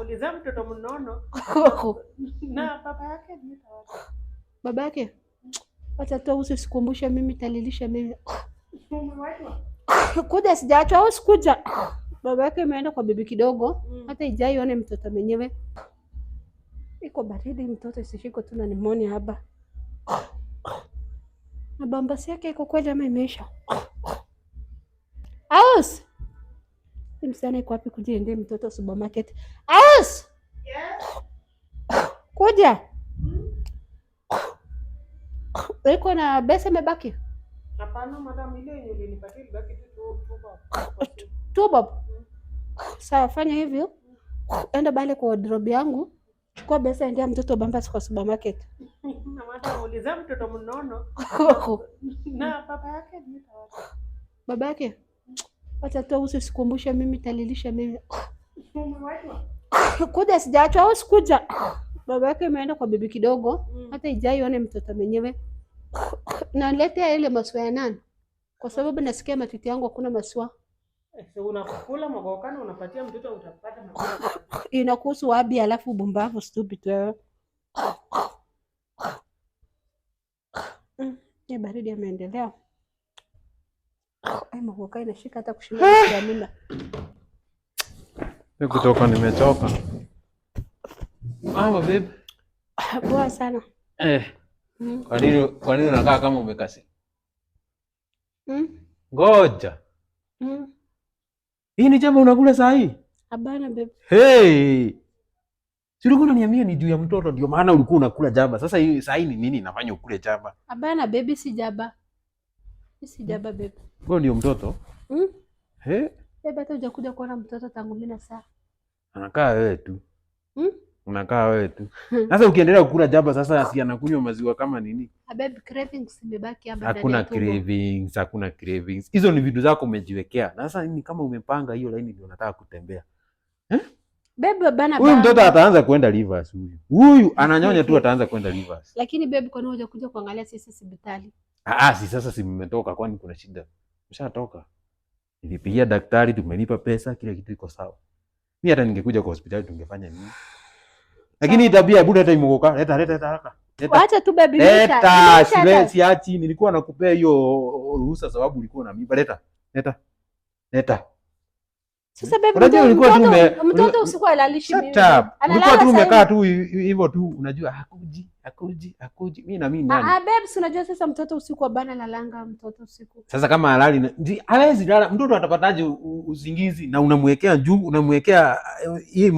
Ulizaa mtoto mnono na baba yake ni Baba yake, wacha tu usikumbushe mimi, talilisha mimi. Umewachwa? Kuja sijaachwa au sikuja. Baba yake imeenda kwa bibi kidogo, hata ijai one mtoto mwenyewe. Iko baridi, mtoto isishikwe tu na nimonia hapa. Na bambasi yake iko kweli ama imeisha? Aus! Hii msichana iko wapi kuja endee mtoto supermarket? Aus! Yes. Kuja. Iko na besa imebaki? Hapana madam, ile yenye ulinipatia ilibaki tu 2 bob. 2 bob. Sawa, fanya hivyo. Enda bale kwa wardrobe yangu, chukua besa endea mtoto bambasi kwa supermarket. Na madam, ulizaa mtoto mnono na baba yake ni Baba yake, wacha tu usikumbushe mimi, talilisha mimi. Umewachwa? Kuja sijaachwa au sikuja. Baba yake imeenda kwa bibi kidogo, hata ijai one mtoto mwenyewe. Na niletea ile masiwa ya nani? Kwa sababu nasikia matiti yangu hakuna masiwa. So unakula magokana unapatia mtoto utapata maziwa. Inakuhusu wapi? Alafu bumbavu stupid wewe. Ya baridi ameendelea. Ai, magoka inashika hata kushinda ya mimba. Mimi kutoka nimechoka. Mama babe. Poa sana. Eh. Kwa nini unakaa kama umekasi? Ngoja. Hii ni jambo unakula saa hii? Hapana babe. Hey. Si ulikuwa unaniambia ni juu ya mtoto ndio maana ulikuwa unakula jaba. Sasa hii saa hii ni nini inafanya ukule jaba? Hapana baby, si jaba. Si jaba babe. Wewe ndio mtoto? Mm. He? Babe, hata hujakuja kuona mtoto tangu mimi na saa. Anakaa wewe tu. Unakaa wewe tu. Sasa ukiendelea kukula jaba sasa si anakunywa maziwa kama nini? Ah, babe, cravings imebaki hapa ndani Hakuna ya tumbo. cravings, hakuna cravings. Hizo ni vitu zako umejiwekea. Na sasa ni kama umepanga hiyo laini ndio unataka kutembea. Babe, bana Huyu bana. mtoto ataanza kwenda Rivers huyu. Huyu ananyonya tu ataanza kwenda Rivers. Lakini babe, kwani hujakuja kuangalia sisi hospitali? Ah, si sasa si mmetoka kwani kuna shida? Mshatoka. Nilipigia daktari, tumelipa pesa, kila kitu iko sawa. Mimi hata ningekuja kwa hospitali tungefanya nini? Lakini hii tabia hebu leta imugoka, leta leta leta haraka. Leta. Wacha tu babe, imeisha. Leta, Imeisha sile hata. siachi, nilikuwa nakupea hiyo ruhusa sababu ulikuwa na mimba. Leta. Leta. Leta. Sasa babe, Unajua mtoto ulikuwa tu mtoto usiku alalishi mimi. Shut up. Analala Ulikuwa tu saa umekaa hii. tu hivyo tu unajua hakuji, hakuji, hakuji. Mimi na mimi nani? Ah, babe, si unajua sasa mtoto usiku abana lalanga mtoto usiku. Sasa kama halali hawezi lala, mtoto atapataje usingizi na unamwekea juu, unamwekea hii